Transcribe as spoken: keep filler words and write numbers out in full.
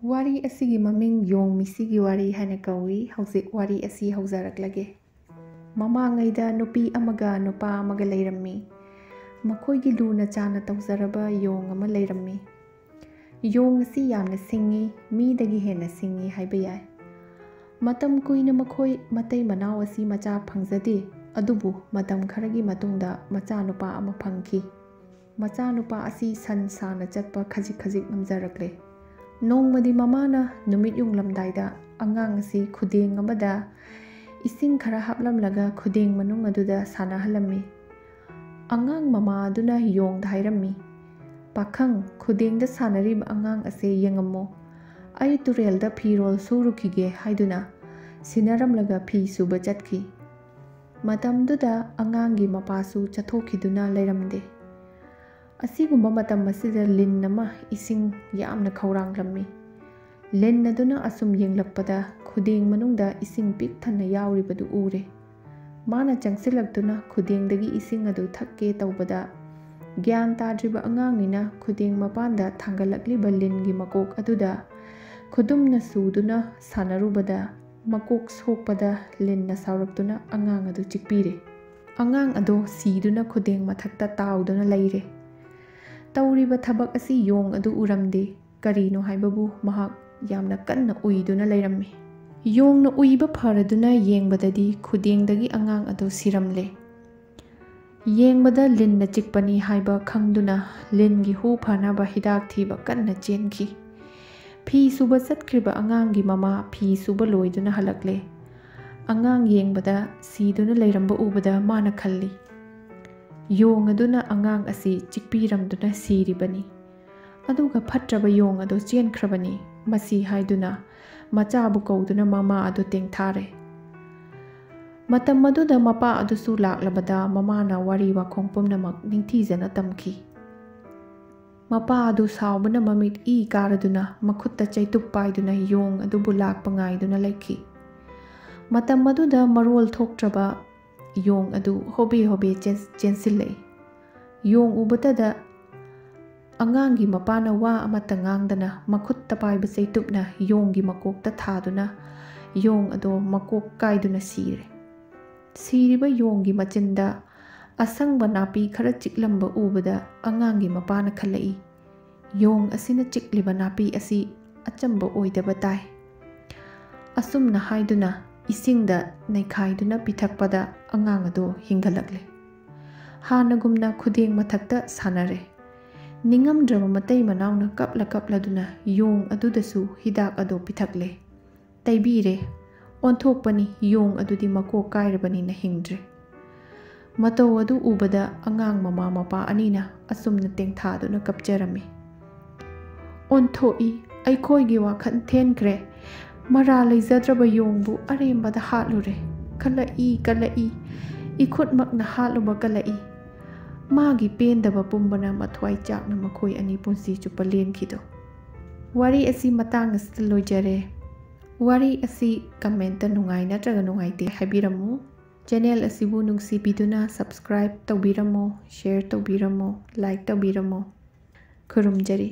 ꯋꯥꯔꯤ ꯑꯁꯤꯒꯤ ꯃꯃꯤꯡ ꯌꯣꯡ ꯃꯤꯁꯤꯒꯤ ꯋꯥꯔꯤ ꯍꯥꯏꯅ ꯀꯧꯏ꯫ ꯍꯧꯖꯤꯛ ꯋꯥꯔꯤ ꯑꯁꯤ ꯍꯧꯖꯔꯛꯂꯒꯦ꯫ ꯃꯃꯥꯡꯉꯩꯗ ꯅꯨꯄꯤ ꯑꯃꯒ ꯅꯨꯄꯥ ꯑꯃꯒ ꯂꯩꯔꯝꯃꯤ꯫ ꯃꯈꯣꯏꯒꯤ ꯂꯨꯅ ꯆꯥꯅ ꯇꯧꯖꯔꯕ ꯌꯣꯡ ꯑꯃ ꯂꯩꯔꯝꯃꯤ꯫ ꯌꯣꯡ ꯑꯁꯤ ꯌꯥꯝꯅ ꯁꯤꯡꯉꯤ, ꯃꯤꯗꯒꯤ ꯍꯦꯟꯅ ꯁꯤꯡꯉꯤ ꯍꯥꯏꯕ ꯌꯥꯏ꯫ ꯃꯇꯝ ꯀꯨꯏꯅ ꯃꯈꯣꯏ ꯃꯇꯩ ꯃꯅꯥꯎ ꯑꯁꯤ ꯃꯆꯥ ꯐꯪꯖꯗꯦ, ꯑꯗꯨꯕꯨ ꯃꯇꯝ ꯈꯔꯒꯤ ꯃꯇꯨꯡꯗ ꯃꯆꯥꯅꯨꯄꯥ ꯑꯃ ꯐꯪꯈꯤ꯫ ꯃꯆꯥꯅꯨꯄꯥ ꯑꯁꯤ ꯁꯟ ꯁꯥꯅ ꯆꯠꯄ ꯈꯖꯤꯛ ꯈꯖꯤꯛ ꯉꯝꯖꯔꯛꯂꯦ꯫ ꯅꯣꯡꯃꯗꯤ ꯃꯃꯥꯅ ꯅꯨꯃꯤꯠ ꯌꯨꯡꯂꯝꯗꯥꯏꯗ ꯑꯉꯥꯡ ꯑꯁꯤ ꯈꯨꯗꯦꯡ ꯑꯃꯗ ꯏꯁꯤꯡ ꯈꯔ ꯍꯥꯞꯂꯝꯂꯒ ꯈꯨꯗꯦꯡ ꯃꯅꯨꯡ ꯑꯗꯨꯗ ꯁꯥꯟꯅꯍꯜꯂꯝꯃꯤ꯫ ꯑꯉꯥꯡ ꯃꯃꯥ ꯑꯗꯨꯅ ꯌꯣꯡꯗ ꯍꯥꯏꯔꯝꯃꯤ, "ꯄꯥꯈꯪ, ꯈꯨꯗꯦꯡꯗ ꯁꯥꯟꯅꯔꯤꯕ ꯑꯉꯥꯡ ꯑꯁꯦ ꯌꯦꯡꯉꯝꯃꯣ꯫ ꯑꯩ ꯇꯨꯔꯦꯜꯗ ꯐꯤꯔꯣꯜ ꯁꯨꯔꯨꯈꯤꯒꯦ" ꯍꯥꯏꯗꯨꯅ ꯁꯤꯟꯅꯔꯝꯂꯒ ꯐꯤ ꯁꯨꯕ ꯆꯠꯈꯤ꯫ ꯃꯇꯝꯗꯨꯗ ꯑꯉꯥꯡꯒꯤ ꯃꯄꯥꯁꯨ ꯆꯠꯊꯣꯛꯈꯤꯗꯨꯅ ꯂꯩꯔꯝꯗꯦ꯫ ꯑꯁꯤꯒꯨꯝꯕ ꯃꯇꯝ ꯑꯁꯤꯗ ꯂꯤꯟ ꯑꯃ ꯏꯁꯤꯡ ꯌꯥꯝꯅ ꯈꯧꯔꯥꯡꯂꯝꯃꯤ꯫ ꯂꯤꯟ ꯑꯗꯨꯅ ꯑꯁꯨꯝ ꯌꯦꯡꯂꯛꯄꯗ ꯈꯨꯗꯦꯡ ꯃꯅꯨꯡꯗ ꯏꯁꯤꯡ ꯄꯤꯛ ꯊꯟꯅ ꯌꯥꯎꯔꯤꯕꯗꯨ ꯎꯔꯦ꯫ ꯃꯥꯅ ꯆꯪꯁꯤꯜꯂꯛꯇꯨꯅ ꯈꯨꯗꯦꯡꯗꯒꯤ ꯏꯁꯤꯡ ꯑꯗꯨ ꯊꯛꯀꯦ ꯇꯧꯕꯗ, ꯒ꯭ꯌꯥꯟ ꯇꯥꯗ꯭ꯔꯤꯕ ꯑꯉꯥꯡꯅꯤꯅ ꯈꯨꯗꯦꯡ ꯃꯄꯥꯟꯗ ꯊꯥꯡꯒꯠꯂꯛꯂꯤꯕ ꯂꯤꯟꯒꯤ ꯃꯀꯣꯛ ꯑꯗꯨꯗ ꯈꯨꯗꯨꯝꯅ ꯁꯨꯗꯨꯅ ꯁꯥꯟꯅꯔꯨꯕꯗ, ꯃꯀꯣꯛ ꯁꯣꯛꯄꯗ ꯂꯤꯟꯅ ꯁꯥꯎꯔꯛꯇꯨꯅ ꯑꯉꯥꯡ ꯑꯗꯨ ꯆꯤꯛꯄꯤꯔꯦ꯫ ꯑꯉꯥꯡ ꯑꯗꯣ ꯁꯤꯗꯨꯅ ꯈꯨꯗꯦꯡ ꯃꯊꯛꯇ ꯇꯥꯎꯗꯨꯅ ꯂꯩꯔꯦ꯫ ꯇꯧꯔꯤꯕ ꯊꯕꯛ ꯑꯁꯤ ꯌꯣꯡ ꯑꯗꯨ ꯎꯔꯝꯗꯦ꯫ ꯀꯔꯤꯅꯣ ꯍꯥꯏꯕꯕꯨ ꯃꯍꯥꯛ ꯌꯥꯝꯅ ꯀꯟꯅ ꯎꯏꯗꯨꯅ ꯂꯩꯔꯝꯃꯤ꯫ ꯌꯣꯡꯅ ꯎꯏꯕ ꯐꯔꯗꯨꯅ ꯌꯦꯡꯕꯗꯗꯤ ꯈꯨꯗꯦꯡꯗꯒꯤ ꯑꯉꯥꯡ ꯑꯗꯨ ꯁꯤꯔꯝꯂꯦ꯫ ꯌꯦꯡꯕꯗ ꯂꯤꯟꯅ ꯆꯤꯛꯄꯅꯤ ꯍꯥꯏꯕ ꯈꯪꯗꯨꯅ ꯂꯤꯟꯒꯤ ꯍꯨ ꯐꯅꯕ ꯍꯤꯗꯥꯛ ꯊꯤꯕ ꯀꯟꯅ ꯆꯦꯟꯈꯤ꯫ ꯐꯤ ꯁꯨꯕ ꯆꯠꯈ꯭ꯔꯤꯕ ꯑꯉꯥꯡꯒꯤ ꯃꯃꯥ ꯐꯤ ꯁꯨꯕ ꯂꯣꯏꯗꯨꯅ ꯍꯜꯂꯛꯂꯦ꯫ ꯑꯉꯥꯡ ꯌꯦꯡꯕꯗ ꯁꯤꯗꯨꯅ ꯂꯩꯔꯝꯕ ꯎꯕꯗ ꯃꯥꯅ ꯈꯜꯂꯤ, "ꯌꯣꯡ ꯑꯗꯨꯅ ꯑꯉꯥꯡ ꯑꯁꯤ ꯆꯤꯛꯄꯤꯔꯝꯗꯨꯅ ꯁꯤꯔꯤꯕꯅꯤ꯫ ꯑꯗꯨꯒ ꯐꯠꯇ꯭ꯔꯕ ꯌꯣꯡ ꯑꯗꯨ ꯆꯦꯟꯈ꯭ꯔꯕꯅꯤ꯫ ꯃꯁꯤ" ꯍꯥꯏꯗꯨꯅ ꯃꯆꯥꯕꯨ ꯀꯧꯗꯨꯅ ꯃꯃꯥ ꯑꯗꯨ ꯇꯦꯡꯊꯥꯔꯦ꯫ ꯃꯇꯝ ꯑꯗꯨꯗ ꯃꯄꯥ ꯑꯗꯨꯁꯨ ꯂꯥꯛꯂꯕꯗ ꯃꯃꯥꯅ ꯋꯥꯔꯤ ꯋꯥꯈꯣꯡ ꯄꯨꯝꯅꯃꯛ ꯅꯤꯡꯊꯤꯖꯅ ꯇꯝꯈꯤ꯫ ꯃꯄꯥ ꯑꯗꯨ ꯁꯥꯎꯕꯅ ꯃꯃꯤꯠ ꯏ ꯀꯥꯔꯗꯨꯅ ꯃꯈꯨꯠꯇ ꯆꯩꯇꯨꯞ ꯄꯥꯏꯗꯨꯅ ꯌꯣꯡ ꯑꯗꯨꯕꯨ ꯂꯥꯛꯄ ꯉꯥꯏꯗꯨꯅ ꯂꯩꯈꯤ꯫ ꯃꯇꯝ ꯑꯗꯨꯗ ꯃꯔꯣꯜ ꯊꯣꯛꯇ꯭ꯔꯕ ꯌꯣꯡ ꯑꯗꯨ ꯍꯣꯕꯦ ꯍꯣꯕꯦ ꯆꯦꯟ-, ꯆꯦꯟꯁꯤꯜꯂꯛꯏ꯫ ꯌꯣꯡ ꯎꯕꯇꯗ ꯑꯉꯥꯡꯒꯤ ꯃꯄꯥꯅ ꯋꯥ ꯑꯃꯠꯇ ꯉꯥꯡꯗꯅ ꯃꯈꯨꯠꯇ ꯄꯥꯏꯕ ꯆꯩꯇꯨꯞꯅ ꯌꯣꯡꯒꯤ ꯃꯀꯣꯛꯇ ꯊꯥꯗꯨꯅ ꯌꯣꯡ ꯑꯗꯣ ꯃꯀꯣꯛ ꯀꯥꯏꯗꯨꯅ ꯁꯤꯔꯦ꯫ ꯁꯤꯔꯤꯕ ꯌꯣꯡꯒꯤ ꯃꯆꯤꯟꯗ ꯑꯁꯪꯕ ꯅꯥꯄꯤ ꯈꯔ ꯆꯤꯛꯂꯝꯕ ꯎꯕꯗ ꯑꯉꯥꯡꯒꯤ ꯃꯄꯥꯅ ꯈꯜꯂꯛꯏ, "ꯌꯣꯡ ꯑꯁꯤꯅ ꯆꯤꯛꯂꯤꯕ ꯅꯥꯄꯤ ꯑꯁꯤ ꯑꯆꯝꯕ ꯑꯣꯏꯗꯕ ꯇꯥꯏ"꯫ ꯑꯁꯨꯝꯅ ꯍꯥꯏꯗꯨꯅ ꯏꯁꯤꯡꯗ ꯅꯩꯈꯥꯏꯗꯨꯅ ꯄꯤꯊꯛꯄꯗ ꯑꯉꯥꯡ ꯑꯗꯨ ꯍꯤꯡꯒꯠꯂꯛꯂꯦ꯫ ꯍꯥꯟꯅꯒꯨꯝꯅ ꯈꯨꯗꯦꯡ ꯃꯊꯛꯇ ꯁꯥꯟꯅꯔꯦ꯫ ꯅꯤꯡꯉꯝꯗ꯭ꯔꯕ ꯃꯇꯩ ꯃꯅꯥꯎꯅ ꯀꯞꯂ ꯀꯞꯂꯗꯨꯅ ꯌꯣꯡ ꯑꯗꯨꯗꯁꯨ ꯍꯤꯗꯥꯛ ꯑꯗꯨ ꯄꯤꯊꯛꯂꯦ꯫ ꯇꯩꯕꯤꯔꯦ꯫ ꯑꯣꯟꯊꯣꯛꯄꯅꯤ, ꯌꯣꯡ ꯑꯗꯨꯗꯤ ꯃꯀꯣꯛ ꯀꯥꯏꯔꯕꯅꯤꯅ ꯍꯤꯡꯗ꯭ꯔꯦ꯫ ꯃꯇꯧ ꯑꯗꯨ ꯎꯕꯗ ꯑꯉꯥꯡ ꯃꯃꯥ ꯃꯄꯥ ꯑꯅꯤꯅ ꯑꯁꯨꯝꯅ ꯇꯦꯡꯊꯥꯗꯨꯅ ꯀꯞꯆꯔꯝꯃꯤ꯫ "ꯑꯣꯟꯊꯣꯛꯏ, ꯑꯩꯈꯣꯏꯒꯤ ꯋꯥꯈꯜ ꯊꯦꯟꯈ꯭ꯔꯦ꯫ ꯃꯔꯥ ꯂꯩꯖꯗ꯭ꯔꯕ ꯌꯣꯡꯕꯨ ꯑꯔꯦꯝꯕꯗ ꯍꯥꯠꯂꯨꯔꯦ꯫ ꯀꯜꯂꯛꯏ, ꯀꯜꯂꯛꯏ, ꯏꯈꯨꯠꯃꯛꯅ ꯍꯥꯠꯂꯨꯕ ꯀꯜꯂꯛꯏ"꯫ ꯃꯥꯒꯤ ꯄꯦꯟꯗꯕ ꯄꯨꯝꯕꯅ ꯃꯊ꯭ꯋꯥꯏ ꯆꯥꯛꯅ ꯃꯈꯣꯏ ꯑꯅꯤ ꯄꯨꯟꯁꯤ ꯆꯨꯞꯄ ꯂꯦꯟꯈꯤꯗꯣ꯫ ꯋꯥꯔꯤ ꯑꯁꯤ ꯃꯇꯥꯡ ꯑꯁꯤꯗ ꯂꯣꯏꯖꯔꯦ꯫ ꯋꯥꯔꯤ ꯑꯁꯤ ꯀꯃꯦꯟꯇ ꯅꯨꯡꯉꯥꯏ ꯅꯠꯇ꯭ꯔꯒ ꯅꯨꯡꯉꯥꯏꯇꯦ ꯍꯥꯏꯕꯤꯔꯝꯃꯨ꯫ ꯆꯦꯅꯦꯜ ꯑꯁꯤꯕꯨ ꯅꯨꯡꯁꯤꯕꯤꯗꯨꯅ subscribe ꯇꯧꯕꯤꯔꯝꯃꯨ, share ꯇꯧꯕꯤꯔꯝꯃꯨ, like ꯇꯧꯕꯤꯔꯝꯃꯨ꯫ ꯈꯨꯔꯨꯝꯖꯔꯤ꯫